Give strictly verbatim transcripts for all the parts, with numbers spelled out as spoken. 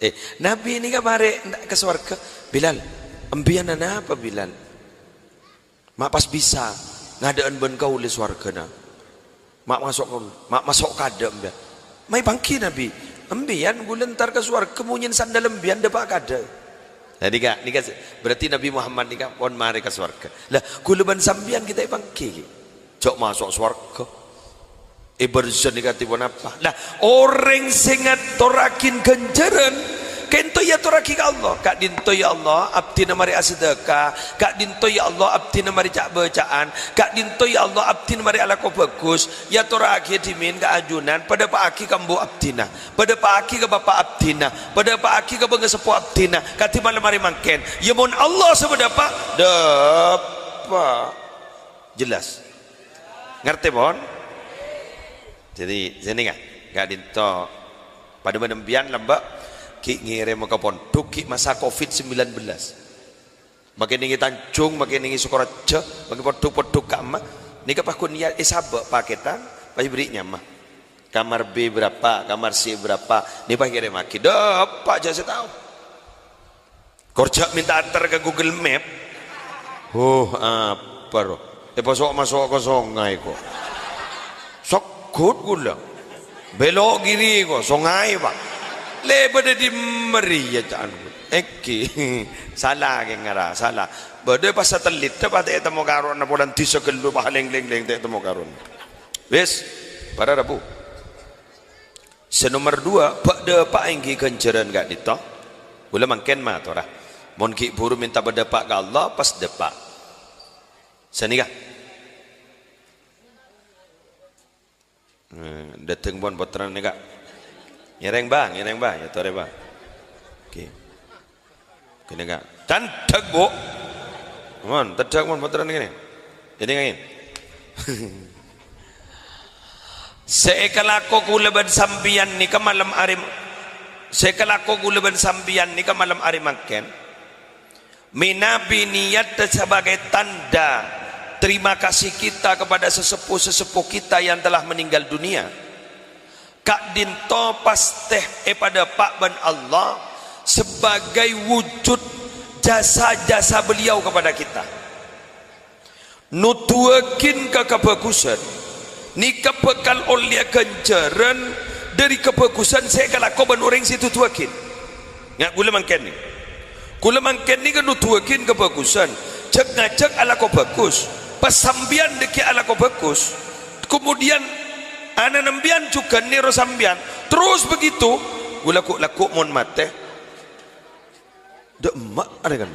Eh, Nabi nèka marè ka sowarghâ. "Bilal, embiyan anapa, Bilal? Ma' pas bisa ngadâ'ân bân kaulâ sowarghâna? Ma' maso' kaulâ, ma' maso' kaadâ' embiyan." "Ma' èpangghi, Nabi." "Embiyan kaulâ entar ka sowarghâ, monyèn sandal embiyan dâpa' kaadâ'." Nah, nèka, nèka se-, berarti Nabi Muhammad nèka pon marè ka sowarghâ. Lah, kaulâ bân sampèyan ghi' ta' èpangghi, ghi'? Jhâ' maso' sowarghâ. È barzah nèka kadhi ponapa? Lah, orèng sè ngatorraghi ghânjhârân, ka'dinto èyatorraghi ka Allah. "Ka'dinto, ya Allah, abdhina marè asadhâka. Ka'dinto, ya Allah, abdhina marè ca'-bâca'an. Ka'dinto, ya Allah, abdhina marè alako bhâghus." Èyatorraghi dhimèn ka ajunan, padâpa'aghi ka embu' abdhina, padâpa'aghi ka bapa' abdhina, padâpa'aghi ka pangaseppo abdhina, kadhi malem arè mangkèn. Ya, mon Allah sè padâpa', dâpa'. Jelas? Ngartè, pon? Jadi, sènèka, ka'dinto padâ bân embiyan lambâ' ghi' ngèrèma ka pondhuk ghi' masa covid sembilan belas. Makè nèng è Tanjung, makè nèng è Sukorejo, makè pondhuk-pondhuk ka'emma. Nèka pas ghun ya-, èsabâ' pakètan, pas èberri' nyama. Kamar B berapa, kamar C berapa, nèka pas èkèrèmmaghi. Dâpa' jhâ' sè tao. Kor jhâ' mènta ater ka Google Map. Huh, apa rowa? Èpaso'-maso' ka songay, ko'. Segghut kaulâ. Bèlo' kiri, ko', songay, Pak. Lè bâdâ è dimma rèya, ca'an kaulâ. Èngghi. Sala kèng ngara, sala. Bâdâ pas satelit, pas ta' ètemmo karona, polana dhisa ghâllu, pas lèng-lèng-lèng ta' ètemmo karona. Wis, para rabu. Sè nomer duwâ', bâ'-dâpa' èngghi ghânjhârân ka'dinto. Kaulâ mangkèn matora. Mon ghi' buru mènta padâpa' ka Allah, pas dâpa'. Sanèka. Eh, dâteng pon pottrana nèka. Ngèrèng, Bâ, ngèrèng, Bâ, ya torè, Bâ. Oke. Kènè, Ka'. Tandhâk, Bu. Mon, tandhâk, mon, pottrana kènè. Ini ngèn. Sè èkalako kaulâ bân sampèyan nèka malem arè, sè èkalako kaulâ bân sampèyan nèka malem arè mangkèn, mènabi niyatta sebagai tanda terima kasih kita kepada sesepuh-sesepuh kita yang telah meninggal dunia. Ka'dinto pastè èpadâpa' bân Allah sebagai wujud jasa-jasa beliau kepada kita. Nodhuwâghin ka kabhâghusân, nèka bhâkal ollèya ghânjhârân dhâri kabhâghusân sè èkalako bân orèng sè èdhudhuwâghin. Nga' kaulâ mangkèn nè. Kaulâ mangkèn nèka nodhuwâghin kabhâghusân, jhâk-ngajhâk alako bhâghus. Pas sampèyan dhâggi' alako bhâghus, kemudiyan ana'na sampèyan jhughân nèro sampèyan, terros begitu, kaulâ ghu'-lagghu' mon matè. Dâ' emma' arè kan.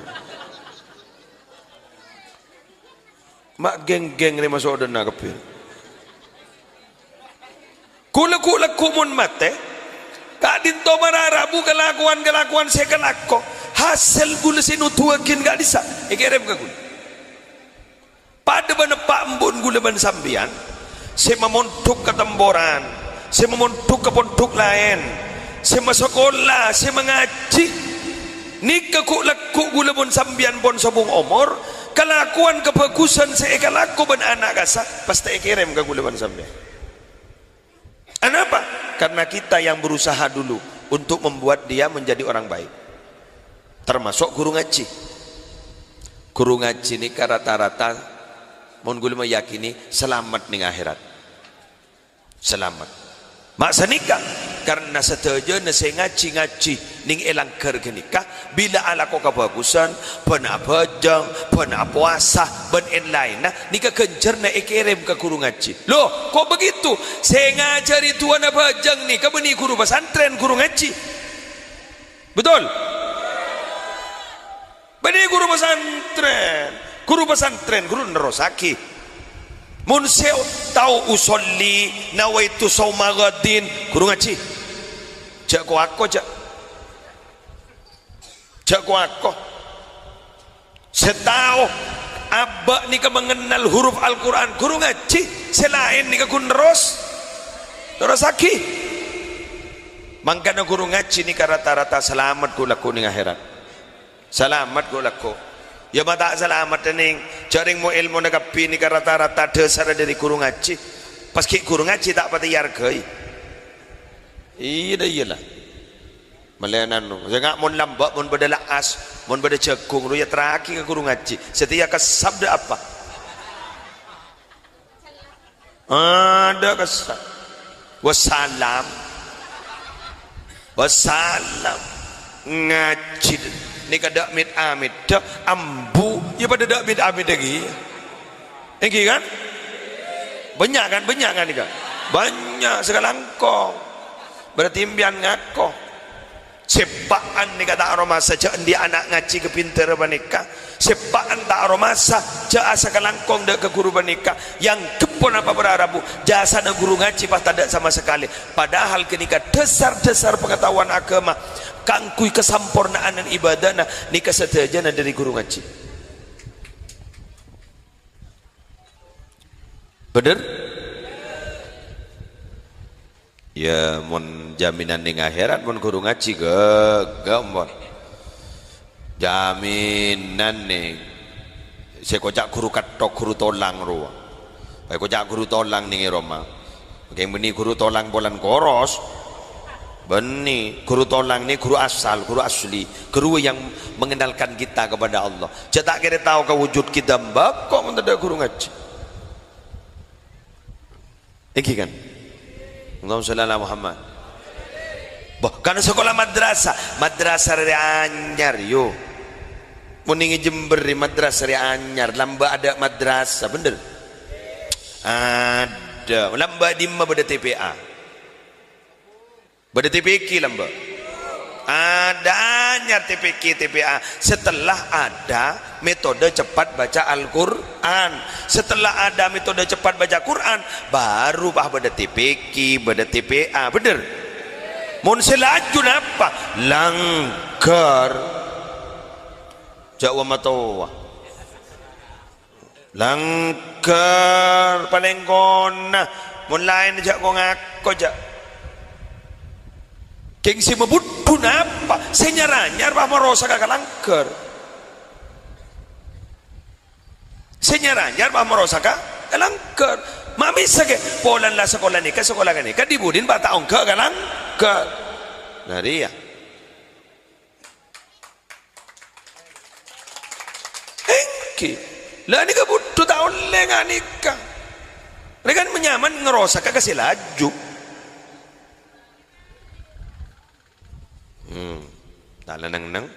Ma' geng-geng rè maso' dâna kabbhi. Kaulâ ghu'-lagghu' mon matè, ka'dinto para rabu kalakowan-kalakowan sè èkalako, hasèl kaulâ sè nodhuwâghin ka'dissa' èkèrèm ka kaulâ. Padâ bân eppa' embu'en kaulâ bân sampèyan, sè mamondhuk ka temporan, sè mamondhuk ka pondhuk laèn, sè masakola, sè mangajhi. Nèka ghu'-lagghu' kaulâ mon sampèyan pon sobung omor, kalakowan kabhâghusân sè èkalako bân ana' kassa', pastè èkèrèm ka kaulâ bân sampèyan. Anapa? Karena kita yang berusaha dulu untuk membuat dia menjadi orang baik. Termasuk guru ngaji. Guru ngaji nèka rata-rata, mon kaulâ meyakini, salamet nèng akhèrat. Salamet. Ma' sanèka, karena sadhâjâna sè ngajhi-ngajhi nèng è langghâr ghânèka, bilâ alako kabhâghusân, bân abhâjâng, bân apowasa, bân èn-laènna, nèka ghânjhârna èkèrèm ka guru ngaji. Loh, kok begitu? Sè ngajhâri du'âna abhâjâng nèka bânnè guru pasantrèn, guru ngaji. Betul? Bânnè guru pasantrèn. Guru pasantrèn, guru nerrossaghi. Mon sè tao usolli, nawaitu shauma ghadin, guru ngaji. Jhâ' ko-ako, jhâ'. Jhâ' ko-ako. Sè tao abâ' nèka mangennal huruf Al-Qur'an, guru ngaji. Sè laèn nèka ghun nerros, nerrossaghi. Mangkana guru ngaji nèka rata-rata salamet ghu'-lagghu' nèng akhèrat. Salamet ghu'-lagghu'. Ya ma' ta' salamet nèng, jhâ' rèng mo-èlmona kabbhi nèka rata-rata dhâsarra dhâri guru ngaji. Pas ghi' guru ngaji ta' patè èarghâi. Iyâ dâ' iyâ la. Malen anu, sènga' mon lambâ', mon bâdâ la'as, mon bâdâ jhâghung, rowa èyaterraghi ka ghuru ngajhi. Satèya kèsap dâ' apa? Adâ' kèsap. Wassalam. Wassalam. Ngajhi. Nèka dâ' mit-amit, dâ' ambu. Iyâ padâ dâ' mit-amit lagi. Èngghi, kan? Bânnya', kan? Bânnya', kan, nèka? Bânnya', sakalangkong. Berarti empèyan ngako. Sèpa'an nèka ta' aromasa jhâ' andi' ana' ngajhi kapintèrra panèka. Sèpa'an ta' aromasa jhâ' asakalangkong dâ' ka ghuru panèka. Yang keppon apa berharap, Bu? Jasana ghuru ngajhi pas tadâ' sama sakalè. Padahal ghânèka dhâsar-dhâsar pengetahuan agama kaangghuy kasamporna'an ibadana nèka sadhâjâna dâri ghuru ngajhi. Bhender? Iyâ, mon jaminan neng akhèrat, mon ghuru ngajhi, ghâghâ, mon. Jaminan neng. Sè èkoca' ghuru ketthok, ghuru tolang rowa. Pas èkoca' ghuru tolang neng è roma. Kèng bânnè ghuru tolang polana koros. Bânnè, ghuru tolang nè ghuru asal, ghuru asli. Ghuru yang mengenalkan kita kepada Allah. Jhâ' ta' kèra tao ka wujud kèdâm bhâko mon tadâ' ghuru ngajhi. Èngghi, kan? Allahumma sholli ala Muhammad. Bâh, kan sakola madrasah, madrasah rè anyar, yo. Mon neng è Jember rè madrasah rè anyar, lambâ' adâ' madrasah, bhender? Adâ'. Lambâ' dimma bâdâ T P A? Bâdâ T P Q lambâ'. Adâ' anyar T P Q, T P A. Setelah ada metode cepat baca Al-Qur'an. Setelah ada metode cepat baca Qur'an, baru pas bâdâ T P Q, bâdâ T P A. Bhender? Mon sè laju napa? Langghâr. Jhâ' wa matowa. Langghâr palèng kona, mon laèn jhâ' ko-ngako, jhâ'. Kèng sè mabudhu napa? Sè nyar-anyar pas marosaka ka langghâr. Sè nyar-anyar pas marosaka ka langghâr. Ma' bisa kè, polana la sakola nèka, sakola ghânèka, dhi-budhina pas ta' ongghâ ka langghâr. Nah, rèya. Èngghi. La nèka budhu ta' ollè nganèka. Rè kan manyamana ngarosaka ka sè laju. Hmm. Ta' la neng-neng.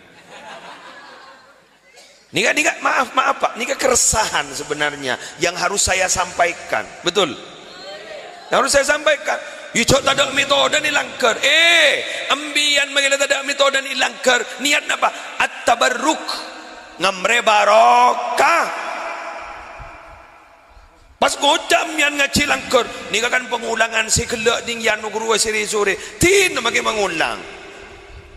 Nèka, nèka, maaf, maaf, Pak. Nèka keresahan sebenarnya yang harus saya sampaikan. Betul? Harus saya sampaikan. Iyâ, jhâ' tadâ' metodena langghâr. Eh, empèyan mangkèla tadâ' metodena langghâr. Niat napa? At-tabarruk. Ngamrè barokah. Pas ngoca' empèyan ngajhi langghâr, nèka kan pangolangan sè ghellâ' nèng yanu ghuru sore-sore. Dina makè mangolang.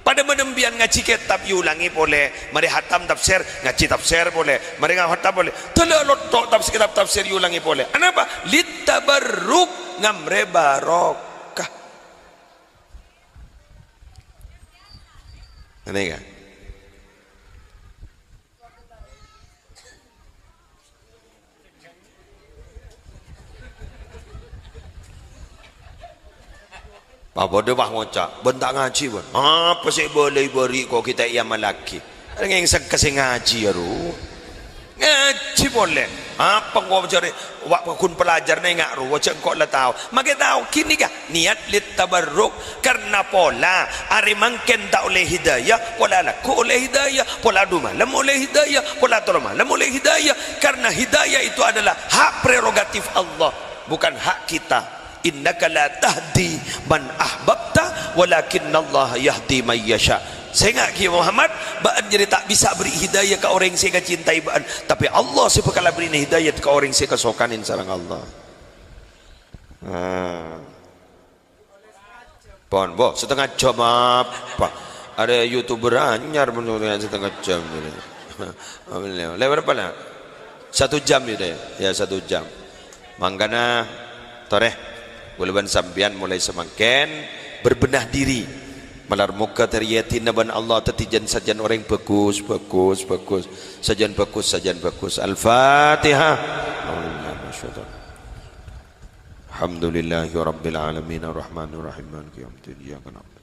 Padâ bân empèyan ngajhi kètab, èolangè polè. Marè hatam tafsir, ngajhi tafsir polè. Marè ngahatam polè. Dâlâ lotto' tafsir, kètab tafsir èolangè polè. Anapa? Littabarruk, ngamrè barokah. Anèka. Pas bâdâ pas ngoca', "Bân ta' ngajhi, bân." "Apa sè èbâlâi bâri' ko' ghi' ta' èamallaghi?" Rèng sengka sè ngajhi, ya, ro. Ngajhi polè. Apa engko' jârè, wa' ghun pelajaranna enga' ro, jhâ' engko' la tao. Makè tao, ghânèka, niat lit tabarruk. Karna pola arè mangkèn ta' ollè hidayah, pola lagghu' ollè hidayah, pola du malem ollè hidayah, pola tello malem ollè hidayah. Karna hidayah itu adalah hak prerogatif Allah, bukan hak kita. "Innaka la tahdi man ahbabta, walakinnallaha yahdi may yasha." Sènga' ghi Muhammad, bâ'ân jârèya ta' bisa bherri' hidayah ka orèng sè èkacintai bâ'ân, tapè Allah sè bhâkal abherri'na hidayah ka orèng sè èkasokanè sareng Allah. Nah. Pon, bo, setengah jam apa? Ada YouTuber anyar menurutnya setengah jam ini. Lewat berapa lah? Satu jam itu ya? Ya, satu jam. Mangkana, torè, kaulâ bân sampèyan mulai samangkèn berbenah diri. Malar moghâ tarèyadina bân Allah dhâddhi jân-sajân orèng bhâghus, bhâghus, bhâghus. Sajân bhâghus, sajân bhâghus. Al-Fatihah. Alhamdulillahirabbil alamin, arrahmanirrahim, maliki yaumiddin, iyyaka na'budu